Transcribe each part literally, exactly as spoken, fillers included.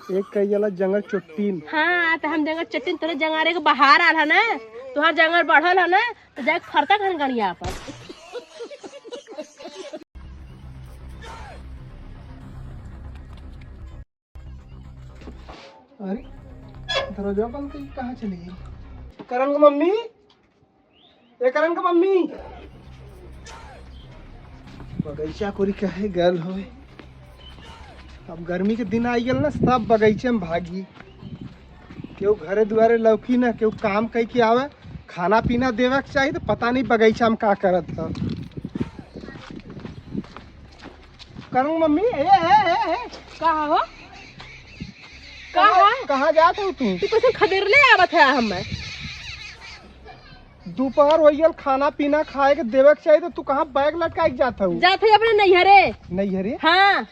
एक कही जाला जंगर चोट्टीन। हाँ, तो हम जंगर चोट्टीन, तोरे जंगारे के बहार आल है ना, तोहार जंगर बढ़ल है ना, तो जाके फरता कहन गणिया अपन। अरे, दरवाजा बंद करके कहाँ चली गई? करण के मम्मी, ए करण के मम्मी, बगीचा कोरी कहे गल होए। अब गर्मी के दिन आई गल ना, सब बगीचे में भागी। केहू घरे दुआरे लौकी ना, केहू काम कई के आवे, खाना पीना देवे के चाही, तो पता नहीं बगीचा में का करत ह। करूँ मम्मी, ए, ए, ए, ए। का हो? का कहाँ, हो? कहाँ जात हो तू? तू कैसे खदेर ले आवत है हमें? दोपहर हो गल, खाना पीना खाए के देवे के चाहिए, तो तू कहाँ बैग लटकाए के जात हो? जात है अपने नैहरे। नैहरे? हाँ।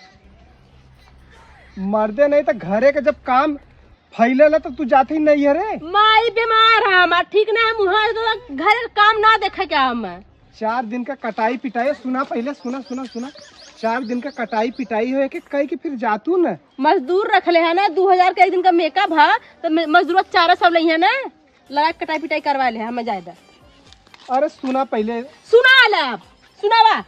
मर्दे नहीं तो घरे के जब काम फैले ला तो तू जात ही नैहरे। माई बीमार है हमार, ठीक ना है, मुँह तो घरे के काम ना देखे के हम। चार दिन का कटाई पिटाई, सुना पहले, सुना, सुना, सुना। चार दिन का कटाई पिटाई हो के कह के फिर जातू न। मजदूर रख ले है ना, दो हजार के एक दिन का मेकअप है, तो म-, मजदूर चार सौ ले है ना, लगा के कटाई पिटाई करवा ले, हमें जाए दे। अरे सुना पहले। सुना ले अब, सुनावा।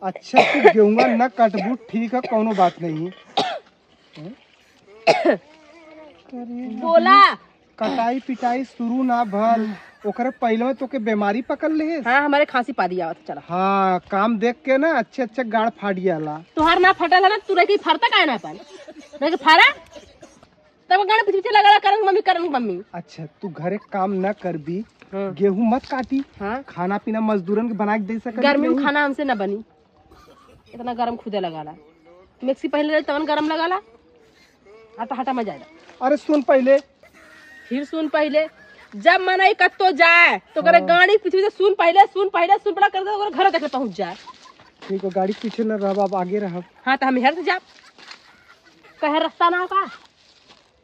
अच्छा, तू गेहुआ न कटबू, ठीक है, कौनो बात नहीं। बोला। कटाई पिटाई शुरू ना भल, ओकरे पहले में तोके बीमारी पकड़ ले। हाँ, हमारे खांसी पादी आवत, चला। हाँ, काम देख के ना अच्छे अच्छे गाड़ फाट जाला। तुहार ना फटल है ना, तू रह के फरता काहे ना अपन? रह के फरा? तब गाने पीछे पीछे लगा, "करन मम्मी, करन मम्मी।" अच्छा, तू घरे काम ना करबी, हाँ। गेहूं मत काटी, हाँ। खाना पीना मजदूरन के बना के दे सकत गर्मी में नहीं। खाना हमसे ना बनी, इतना गरम खुदे लगाला। मैक्सी पहले रही तवन गरम लगाला, हटा हटा मजा आएगा। अरे सुन पहले। फिर सुन पहले, जब मनई कत्तो जाए तो करे हाँ। गाड़ी पीछे से सुन पहले, सुन पहले, सुन पहले कर दे, ओकरे घर तक पहुंच जाए। ठीक हो, गाड़ी पीछे न रहब, अब आगे रहब। हाँ, तो हम हेर से जाब, कहे रास्ता ना का।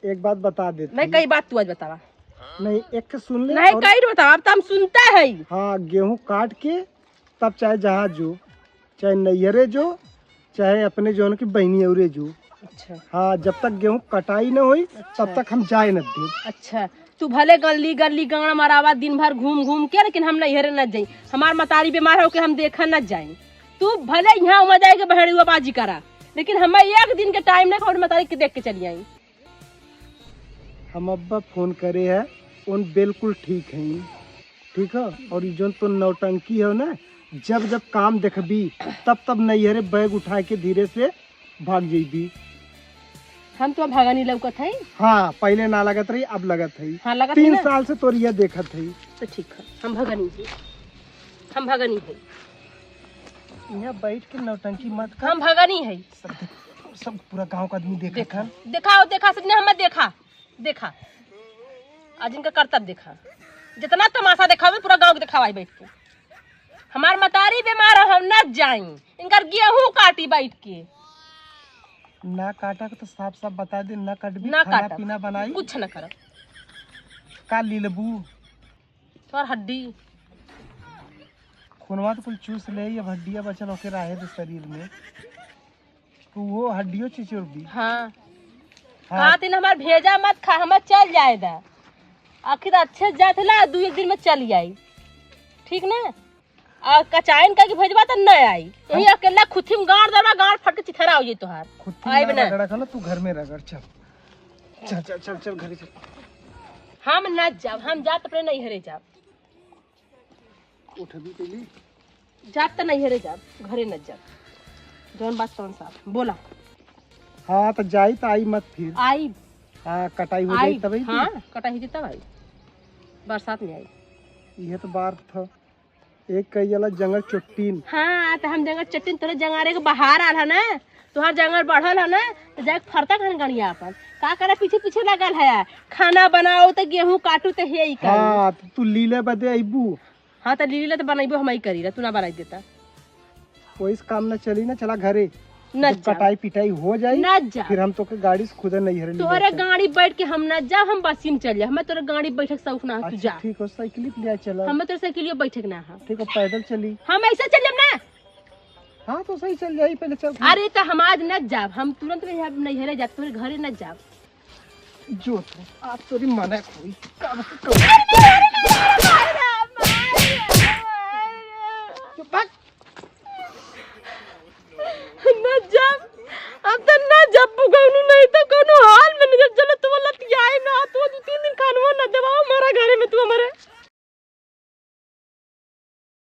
एक बात बता देती। नहीं, कई बात तू आज बतावा। नहीं, एक के सुन ले नहीं, और कई बतावा, अब तो हम सुनता है। हाँ, गेहूं काट के तब चाहे जहाँ जो, चाहे नैहरे जो, चाहे अपने जौन की बहनी औरे जो। अच्छा। हाँ, जब तक गेहूं कटाई न होई, अच्छा। तब तक हम जाए न दे। अच्छा, तू भले गली गली गांड मरावा दिन भर घूम घूम के, लेकिन हम नैहरे न जाई। हमार मतारी बीमार हो के हम देखा न जाई। तू भले यहाँ उमा जाए के बहड़ुआ बाजी करा, लेकिन हमें एक दिन के टाइम नहीं, हमारे मतारी के देख के चली आई। हम अब्बा फोन करे है, उन बिल्कुल ठीक हैं, ठीक है। और ये जोन तो नौटंकी है ना, जब जब काम देखबी, तब तब नैहरे बैग उठा के धीरे से भाग जइबी। हम तो भगनी लौकत है। हाँ, पहले ना लगत रही, अब लगत है। हाँ, लगत है तीन ना। साल से तोर ये देखत है। तो ठीक है, हम भगनी है, हम भगनी है। यहाँ बैठ के नौटंकी मत कर। हम भगनी है। सब देख, सब पूरा गांव का आदमी देखत देखा, है। देखा, देखा, सबने हमें देखा, देखा। आज इनका करतब देखा, जितना तमाशा देखावे, पूरा गांव के देखावा है बैठ के। हमार मतारी बीमार है, हम न जाई, इनकर गेहूं काटी बैठ के। ना काटा के तो साफ साफ बता दे, ना कटबी, ना खाना काटब। पीना बनाई। कुछ न करब। का लीलबू? तोर हड्डी। खूनवा तो कुल चूस ले, अब हड्डिया बचल होके रहे दे शरीर में। तू वो हड्डियों चिचुर दी। हाँ। हाँ। कहा तीन हमार भेजा मत खा, हमार चल जाए दा। आखिर अच्छे जात ला, दू एक दिन में चल आई। ठीक ना? आ कचाइन का के भेजबा त न आई। यही हम अकेला खुथी में गाड़ देबा, गाड़ फट के चिथरा हो जाई तोहार। खुथी आइब में ना। रगड़ा खाना, तू घर में रगड़, चल। चल, चल, चल, चल, घरे चल। हम ना जाब, हम जात अपने नैहरे जाब। उठबी पहले। जाब त नैहरे जाब, घरे न जाब। जौन बात तौन साफ। बोला। हाँ, तो जाई तो आई मत फिर। आई। हाँ, कटाई हो जाई आई। तब ही हाँ, फिर। कटाई हो जाई तब आई। बरसात में आई। यह तो बात था। एक कही जाला जंगल चोट्टीन। हाँ, तो हम जंगल चोट्टीन, तोरे जंगारे के बहार आल है ना, तोहार जंगर बढ़ल है ना, तो जाके फरता कहन गणिया अपन। का करे पीछे पीछे लगल है, खाना बनाओ तो गेहूं काटू तो हे ही करी। हाँ, तो तू लीले बदे अइबू। हाँ, तो लीले तो बनइबो हम ही करी रह, तू ना बनाई देता। वही से काम ना चली ना, चला घरे। ना जब जा। कटाई पिटाई हो जाई, ना जा। फिर हम तोके गाड़ी से खुदे नैहरे ले तोहरे जाते। गाड़ी बैठ के हम ना जाब, हम बसी में चल जाब। हमें तोरे गाड़ी बैठक शौक ना है, तू अच्छा, जा। ठीक हो, साइकिल पे ले आ, चला। हमें तोरे साइकिलियो बैठक ना है। ठीक हो, पैदल चली। हम ऐसे चल जाब ना। हाँ, तो सही, चल जाई, पहले चल। अरे, तो हम आज न जाब, हम तुरंत नहीं, अब नैहरे जाब, तोरे घरे न जाब। जो तू, आज तोरी मना कोई। चुप, भाग।